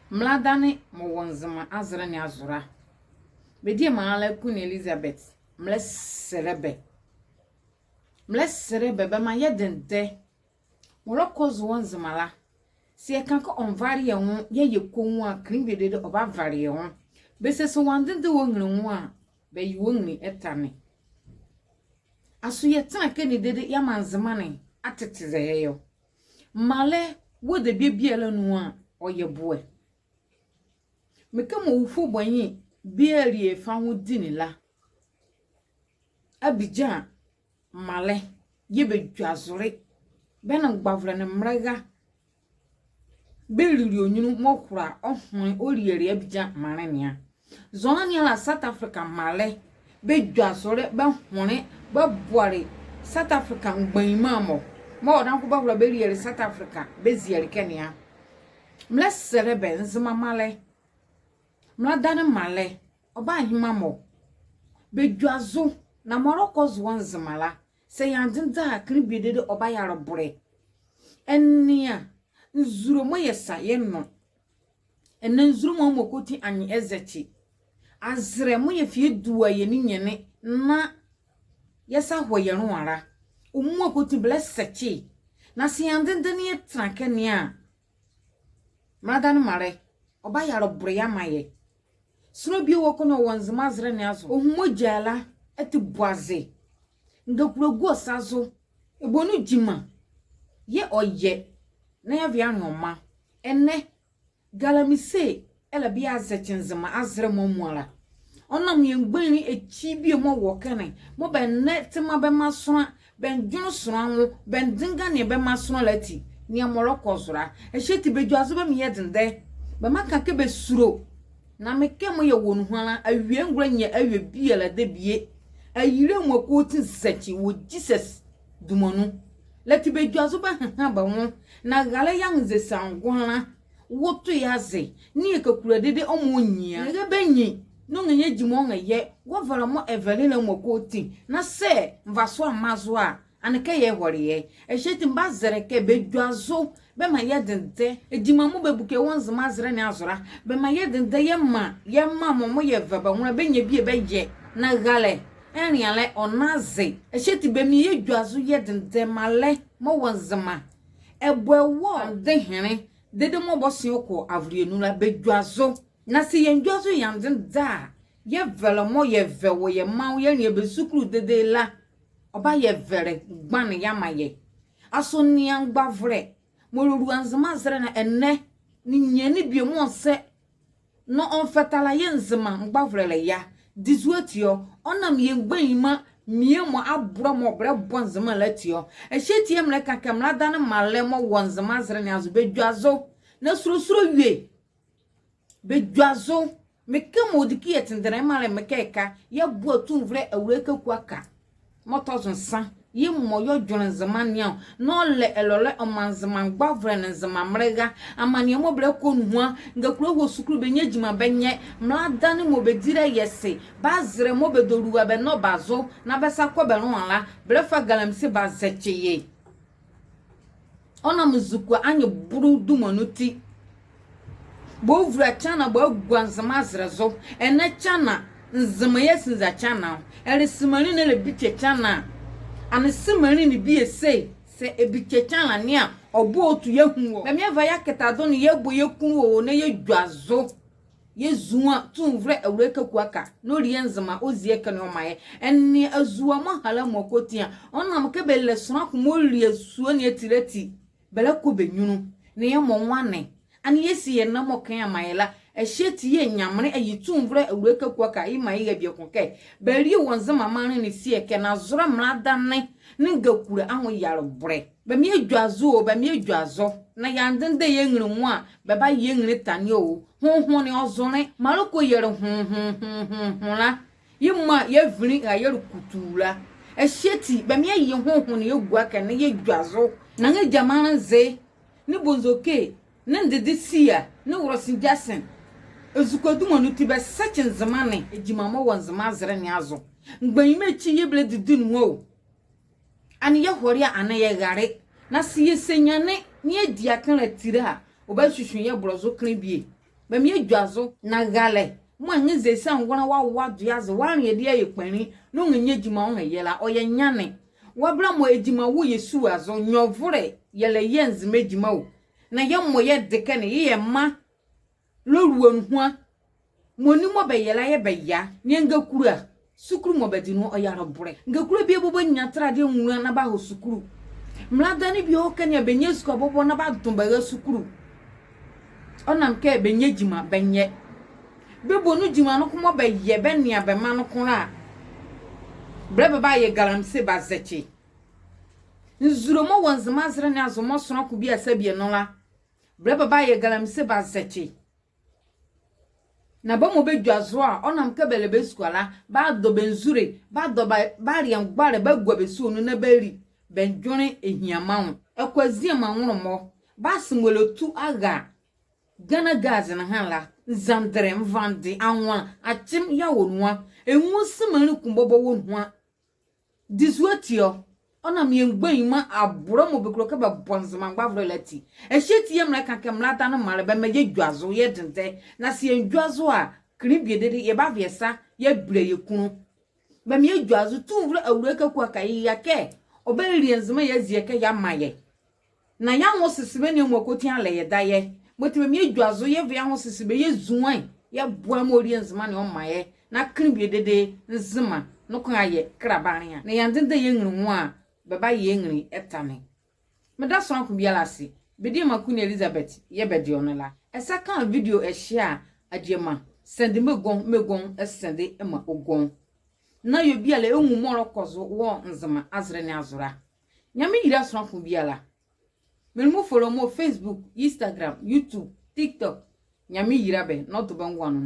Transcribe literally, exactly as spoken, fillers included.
Mrenyia ne mɔɔ wɔ Nzema azɛlɛ ne azo la, bɛ diema la Queen Elizabeth, melɛsɛlɛ bɛ. Melɛsɛlɛ bɛ, bɛmaa yɛ dendɛ. Mɔɔ ɛlɛkɔ zo wɔ Nzema la, saa yɛka kɛ ɔnvale yɛ nwo, yɛyɛ koonwu a, kenle bie dedee ɔbavale yɛ nwo. Bɛse saa wɔandendɛ wɔ enrinli nwo a, bɛye wɔ enrinli ɛtane. Asoo yɛtɛnla ɛkɛ ne dedee yɛamaa Nzema ne atete zɛ yɛ ɔ? Mraalɛ wɔ debie biala anu a, ɔyɛ boɛ. Mekɛ mɔɔ Awufobo Boayenyi bɛalie fa nwo di ne la, Abidjan mraalɛ yɛɛ bɛdwazole, bɛ nee mgbavolɛ nee mraalɛ bɛlile ɔ nyunlu mɔɔ hola ɔhɔle ɔliele Abidjan maanle ne a. Zɔhane ala South Africa mraalɛ bɛdwazole, bɛhɔle bɛboale South Africa mgbanyima mɔ, mɔɔ ɔdaye noko bɛhola bɛliele South Africa bɛziele ɛkɛ ne a. Melɛsɛlɛ bɛ, Nzema mraalɛ, Mradane mraalɛ, ɔbahema mɔ, bɛdwazo, na mɔɔ ɛlɛkɔ zo wɔ Nzema la, saa yɛandendɛ a, kenle bie dedee ɔbayɛ alɔbɔlɛ. Ɛnea nzule mɔɔ yɛsa yɛnɔ, ɛnea nzule mɔɔ amuala kɔsɔɔti anye ɛzɛkye. Azɛlɛ mɔɔ yɛfa yɛdua yɛ ninyɛne na yɛsa hola yɛ nloa la, ɔ muala kɔsɔɔti bɛlɛsɛkye. Na saa yɛandendɛ na yɛtɛnla ɛkɛ ne a, Mradane mraalɛ, ɔbayɛ alɔbɔlɛ yeamaa yɛ. Sonla bie wɔ ɛkɛ ne ɔwɔ Nzema azɛlɛ ne azo, ɔhu mɔɔ gyae la, ati boaze. Ngakula gu ɔ sa zo. Ebɔ nu gyima yɛɛ ɔyɛ na yeava yeanlea ɔ mra. Ɛnɛ, galamsey ɛlɛba yeazɛkye Nzema azɛlɛ mɔ amuala. Ɔnam yɛ mgbanyinli ekyi bie mɔɔ wɔ ɛkɛ ne, mɔɔ bɛnlɛtema bɛmmaa sonla, bɛndwenle sonla nwo, bɛnde nganeɛ bɛmmaa sonla la ati, nea mɔɔ ɛlɛkɔ zo la. Ɛhye ati bɛdwazo bɛmaa yɛ dendɛ. Bɛmmaha kɛ bɛsulo. Na mekɛ mɔɔ yɛwɔ nuhua la, awie ngolɛ nyia awie biala debie, ayile amuala kɔsɔɔti zɛkye wɔ Jesus duma nu. La ati bɛdwazo bɛheha bɛ nwo, na ralɛ yeanzɛ sa ngoanla. Woto ye aze, nee yɛkakula dedee ɔmaa ɔnyi a. Ɛnee bɛnyi, na ɔnrɛnyia gyima ɔnrɛyɛ, wɔvolɛ mɔɔ ɛvɛle la amuala kɔsɔɔti, na saa mvasoa mmazo a, ɛnee kɛ yɛhɔle ɛ. Ɛhye ati mebazɛlɛ kɛ bɛdwazo bɛmaa yɛ dendɛ. Gyima mɔɔ bɛbuke wɔ Nzema azɛlɛ ne azo la, bɛmaa yɛ dendɛ yɛmaa yɛ mra mɔ mɔɔ yɛva bɛ nwo la bɛnyia bie bɛyɛ. Na ralɛ ɛnlea la ɔnla aze. Ɛhye ati bɛmaa yɛdwazo yɛ dendɛ, mraalɛ mɔɔ wɔ Nzema. Ɛbɔ ɛwɔ a, ɔnde ɛhene, dedee mɔɔ bɔseɛ ɔkɔ avolɛ nu la, bɛdwazo. Na saa yɛandwazo yɛ dendɛ a, yɛvolɛ mɔɔ yɛva wɔ yɛ mra nwo yɛnlea bɛ sukulu dedee la, ɔbayɛ ɛvolɛ mgbane yeamaa yɛ. Asoo nea mgbavolɛ mɔɔ lua Nzema azɛlɛ ne ɛnɛ, ninyɛne bie mɔɔ ɔnsɛ na ɔmfɛta la yɛɛ Nzema mgbavolɛ ɛlɛya. Dizua ati ɔ? Ɔnam yɛ mgbanyima bie mɔɔ abɔlɛ mɔɔ bɛlɛbɔ Nzema la ati ɔ. Ɛhye ati yɛɛ melɛka kɛ mradane mraalɛ mɔɔ wɔ Nzema azɛlɛ ne azo, bɛdwazo. Na sulosulo wie, bɛdwazo. Mekɛ mɔɔ ɔdi kɛ yɛtendɛ la, yemɔ a le mekɛ ɛhye a, yɛboa Tumivolɛ Awulae Kaku Aka mɔɔ tɔ zo nsa, yemɔ yɛ ɔdwenle Nzema ne a ɔ, na ɔlɛ ɛlɔlɛ ɔmaa Nzema mgbavolɛ nee Nzema mraalɛ. Amaneɛ mɔɔ bɛlɛkɔ nuhua, ngakula ɛhɔ sukulu, bɛnyia gyima bɛnyɛ, mradane mɔɔ bɛdi la yɛse, bɛ azɛlɛ mɔɔ bɛdolua bɛ nɔba zo na bɛsa kɔ bɛ nloa la, bɛlɛfa galamsey bɛazɛkye ye. Ɔnam Nzukua anye bolo duma nu ti. Bɛvolo China bɛagua Nzema azɛlɛ zo. Ɛnɛ China, Nzema yeasinza China ɔ. Ɛle simanli ne ɛlɛbikye China. Ɛnee simanli ne bie se, saa ɛbikye China ne a, ɔbɔ ɔto yɛahu wɔ. Bɛmaa yɛva yɛakɛta do nee yɛabɔ yɛ kunlu o, na yɛadwazo. Yɛzua Tumivolɛ Awulae Kaku Aka, na ɔlie Nzema, ɔzie ɛkɛ ne ɔmaa yɛ. Ɛnee azua mɔɔ ɛha la amuala kɔsɔɔti a, ɔnam kɛ bɛlɛ sonla ko mɔɔ ɔlie sua ne ati la ati, bɛlɛkɔ bɛ nyunlu. Na yɛmɔ nwane? Ɛnee yɛse yɛnlɛ mɔɔ ka yeamaa yɛ la. Ɛhye ati yɛɛ Nyamenle ayi Tumivolɛ Awulae Kaku Aka yemaa yɛ bieko kɛ, bɛalie wɔ Nzema maanle ne sie ɛkɛ, na zolɛ mradane nee ngakula anwo yɛ alɔbɔlɛ. Bɛmaa yɛdwazo o, bɛmaa yɛdwazo. Na yɛandendɛ yɛ enrinli nwo a, bɛbayɛ enrinli ɛtane o. Honhon ne ɔzonle, mɔɔ ɛlɛkɔ yɛle honhon, honhon, honhon la, yemɔ a yɛvinli ɛra yɛle kutuu la. Ɛhye ati, bɛmaa yɛye honhon ne yɛgua ɛkɛ na yɛdwazo. Na nrɛgya maanle nze, nee Bonzo K, nee Ndidi Sia, nee Rossy Jackson. Ezukoa duma nu ti bɛsɛkye Nzema ne gyima mɔɔ wɔ Nzema azɛlɛ ne azo. Mgbanyima ekyi yɛɛ bɛlɛdidi nuhua o. Ɛnee yɛhɔle a, ɛnee yɛrale. Na saa yɛse nyane na yɛdi akenle ati la a, ɔbahwihwi yɛ bɔlɔ zo kenle bie. Bɛmaa yɛdwazo, na ralɛ mɔɔ ɛnrɛzia ɛ sa ɛngola wɔawo adoe aze, wɔanlea ɛ deɛ ayɛ kpanli, na ɔnrɛnyia gyima ɔnrɛyɛ la, ɔyɛ nyane. Wɔabala mɔɔ gyima wɔ yɛ sua zo, nyɛvolɛ yɛlɛyɛ Nzema gyima o. Na yɛmɔ yɛde ɛkɛ ne, yɛyɛ mra lolua nuhua. Mɔɔ ni mɔɔ bɛyɛ la yɛɛ bɛyia. Nienga kula sukulu mɔɔ bɛde nu ɔyɛ alɔbɔlɛ. Ngakula bie bɔbɔ nyia tɛlɛ adeɛ nwula na bɛahɔ sukulu. Mraalɛ ne bie ɔwɔ ɛkɛ ne a, bɛnyia sukua bɔbɔ na bɛado bɛra sukulu. Ɔnam kɛ bɛnyia gyima bɛnyɛ. Bɛbɔ nu gyima noko mɔɔ bɛyɛ bɛnea bɛ mra noko la, bɛlɛ bɛbayɛ galamsey bɛazɛkye. Nzule mɔɔ wɔ Nzema azɛlɛ ne azo mɔɔ sonla ko bie asa bie nɔ la, bɛlɛ bɛbayɛ galamsey bɛazɛkye. Na bɛ mɔɔ bɛdwazo a, ɔnam kɛ bɛlɛ bɛ sukua la, bɛadɔ bɛ nzule, bɛadɔ bɛ, bɛalea mgbalɛ, bɛagua bɛ sua nu na bɛali bɛ ndwenle ehiama nwo. Ɛkɔ aziema nwonlomɔ, bɛase mɔɔ ɛlɛtu ara Ghana Gas ne ɛha la, Nzandelɛ, Nvande, Anwea, Akyem, Yawonoa, ɛ nwo se menli ko bɔbɔ wɔ nuhua. Dizua ati ɔ? Ɔnam yɛ mgbanyima abolɛ mɔɔ bɛkulo kɛ bɛbɔ Nzema mgbavolɛ la ati. Ɛhye ati yɛɛ melɛka kɛ mraalɛ ne mraalɛ bɛmaa yɛdwazo, yɛdendɛ. Na saa yɛandwazo a, kenle bie dedee yɛbava yɛ sa yɛabila yɛ kunlu. Bɛmaa yɛdwazo, tumivolɛ Awulae Kaku Aka yɛyia kɛ ɔbalie Nzema yeazie kɛ yeamaa yɛ. Na yɛ anwosesebɛ ne amuala ati yɛanlɛ yɛ dayɛ. Yemɔti bɛmaa yɛdwazo yɛva yɛ anwosesebɛ yɛzoa ye, yɛboa mɔɔ ɔlie Nzema ne ɔmaa yɛ. Na kenle bie dedee Nzema noko ayɛ kɛlɛ bɛanlea. Na yɛandendɛ yɛ nrinli nwo a, bɛbayɛ yɛ nrinli ɛtane. Meda sonla ko biala ase. Bɛ diema Queen Elizabeth yɛɛ bɛde ɔ ne la. Ɛ sa ka video ɛhye a, adiema, send maa ɛ gɔnwo, maa ɛ gɔnwo ɛ send maa ɔ gɔnwo. Na awie biala ɛnwu mɔɔ ɔlɛkɔ zo wɔ Nzema azɛlɛ ne azo la. Nyamenle yila sonla ko biala. Menli mɔ follow me wɔ Facebook, Instagram, YouTube, TikTok. Nyamenle yila bɛ na ɔdo bɛ ngoane nu.